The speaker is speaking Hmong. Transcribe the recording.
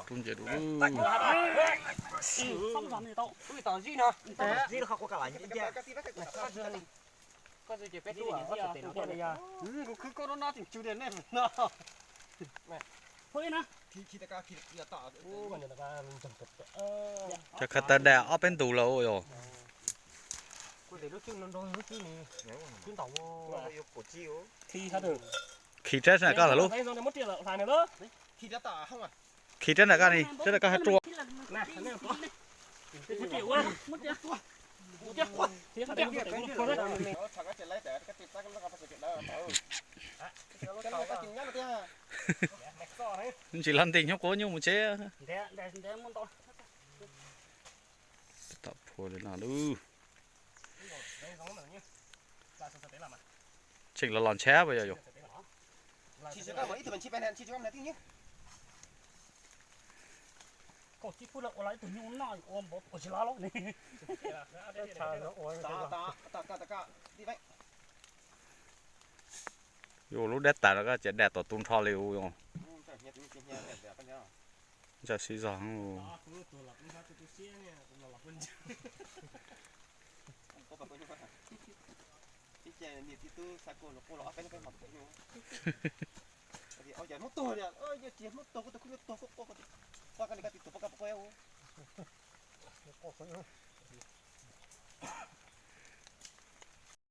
Rub nce rau. Kuv khwv koj rau no tseem tsw tias nej no. Cov khav tawg dam ob peb ntug lawm yog. Khi rab nram koj lawm lub. Khi rab nram koj ni, rab nram koj hab rua. Ntsis los nti nyob quav nyuj mus tsev. Tom phua li no lub. Tseem los los ntshab puas yog yus. Yuav ua lub dab tas no koj ces dam tom tu nrho li ua. Ntsa siv zog.